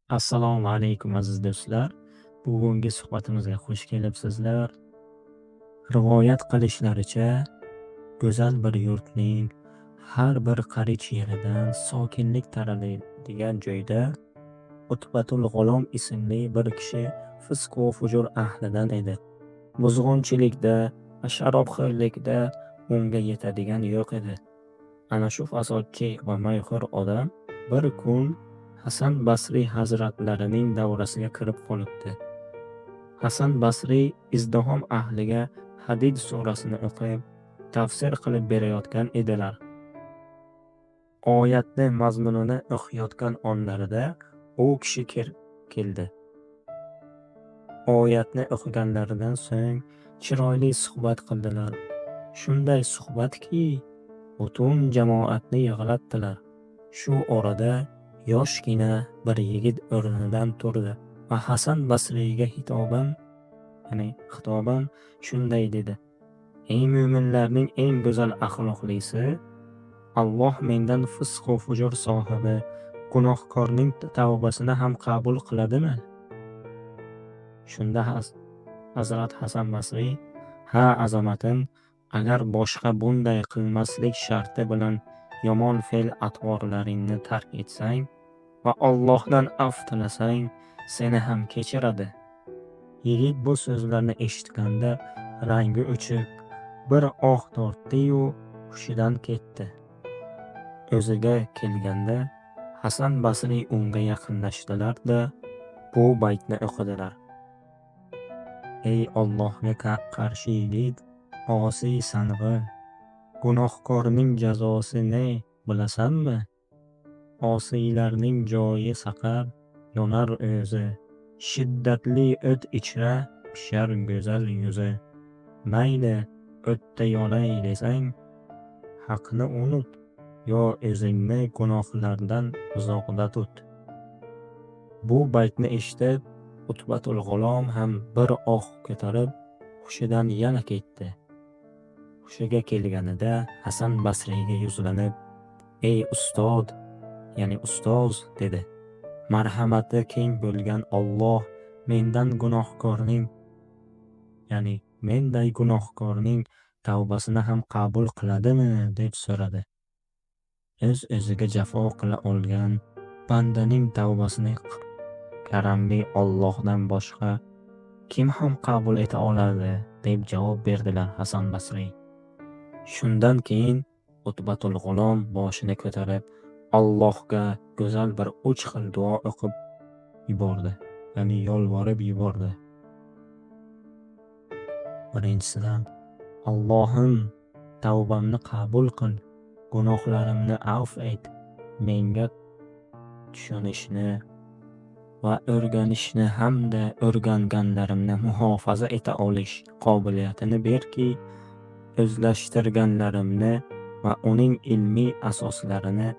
Assalomu alaykum, aziz do'stlar. Bugungi suhbatimizga xush kelibsizlar. Rivoyat qilishlaricha, go'zal bir yurtning har bir qarich yeridan sokinlik taraladigan joyda Utbatul G'ulom ismli bir kishi fisq va fujur ahlidan edi. Buzg'unchilikda va sharobxo'rlikda unga yetadigan yo'q edi. Ana shu fasodchi va mayxo'r odam bir kun Hasan Basriy hazratlarining davrasiga kirib qolibdi. Hasan Basriy izdihom ahliga Hadid surasini o'qib, tafsir qilib berayotgan edilar. Oyatni mazmunini o'qiyotgan onlarida u kishi kirib keldi. Oyatni o'qiganlaridan so'ng chiroyli suhbat qildilar. Shunday suhbatki, butun jamoatni yig'latdilar. Shu orada yoshgina bir yigit o'rnidan turdi va Hasan Basriyga xitoban, ya'ni xitoban shunday dedi: "Ey mo'minlarning eng go'zal axloqlisi, Alloh mendan fisq va fujur sohibi gunohkorning tavbasini ham qabul qiladimi?" Shunda Hazrat Hasan Basriy: "Ha, azamatim, agar boshqa bunday qilmaslik sharti bilan yomon fe'l atvorlaringni tark etsang va Allohdan afv tilasang, seni ham kechiradi." Yigit bu so'zlarni eshitganda rangi o'chib, bir oh tortdi-yu, hushidan ketdi. O'ziga kelganda Hasan Basriy unga yaqinlashdilar-da, bu baytni o'qidilar: Ey Allohga qarshi yigit, osiy sang'i, gunohkorning jazosi ne, bilasanmi? Osiylarning joyi saqar, yonar o'zi, shiddatli o't ichra pishar go'zal yuzi. Mayli, o'tda yonay desang, haqni unut, yo o'zingni gunohlardan uzoqda tut. Bu baytni eshitib, Utbatul G'ulom ham bir oh ko'tarib, hushidan yana ketdi. Hushiga kelganida Hasan Basriyga yuzlanib: "Ey ustod, ya'ni ustoz", dedi. "Marhamati keng bo'lgan Olloh mendan gunohkorning, ya'ni menday gunohkorning tavbasini ham qabul qiladimi?" deb so'radi. "O'z-o'ziga jafo qila olgan bandaning tavbasini karamli Ollohdan boshqa kim ham qabul eta oladi?" deb javob berdilar Hasan Basriy. Shundan keyin Utbatul G'ulom boshini ko'tarib, Allohga go'zal bir uch xil duo o'qib yubordi, ya'ni yolvorib yubordi. Birinchisidan: "Allohim, tavbamni qabul qil, gunohlarimni avf et, menga tushunishni va o'rganishni hamda o'rganganlarimni muhofaza eta olish qobiliyatini berki, o'zlashtirganlarimni va uning ilmiy asoslarini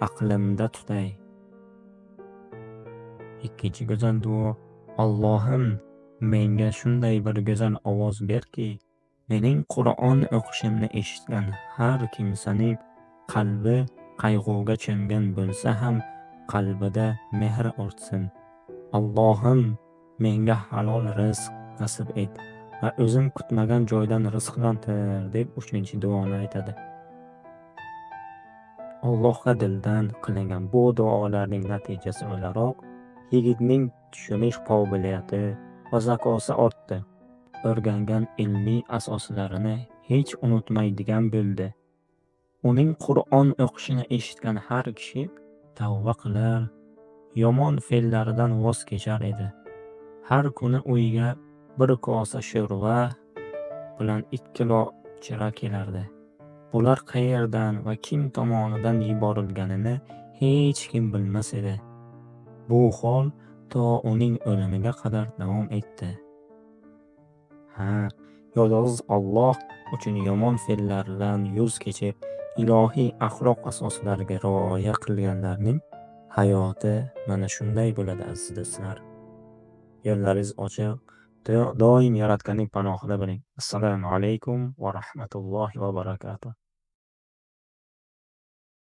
aqlimda tutay." Ikkinchi go'zal duo: "Allohim, menga shunday bir go'zal ovoz berki, mening Qur'on o'qishimni eshitgan har kimsaning qalbi qayg'uga cho'mgan bo'lsa ham qalbida mehr ortsin. Allohim, menga halol rizq nasib et va o'zim kutmagan joydan rizqlantir", deb uchinchi duoni aytadi. Allohga dildan qilingan bu duolarning natijasi o'laroq yigitning tushunish qobiliyati va zakosi ortdi. O'rgangan ilmiy asoslarini hech unutmaydigan bo'ldi. Uning Qur'on o'qishini eshitgan har kishi tavba qilar, yomon fe'llaridan voz kechar edi. Har kuni uyiga bir kosa sho'rva bilan 2 kilo chira kelardi. Bular qayerdan va kim tomonidan yuborilganini hech kim bilmas edi. Bu hol to uning o'limiga qadar davom etdi. Ha, yolg'iz Alloh uchun yomon fe'llardan yuz kechib, ilohiy axloq asoslariga rioya qilganlarning hayoti mana shunday bo'ladi, aziz do'stlar. Yo'llaringiz ochiq, doim Yaratganning panohida bo'ling. Assalomu alaykum va rahmatullohi va barakatuh.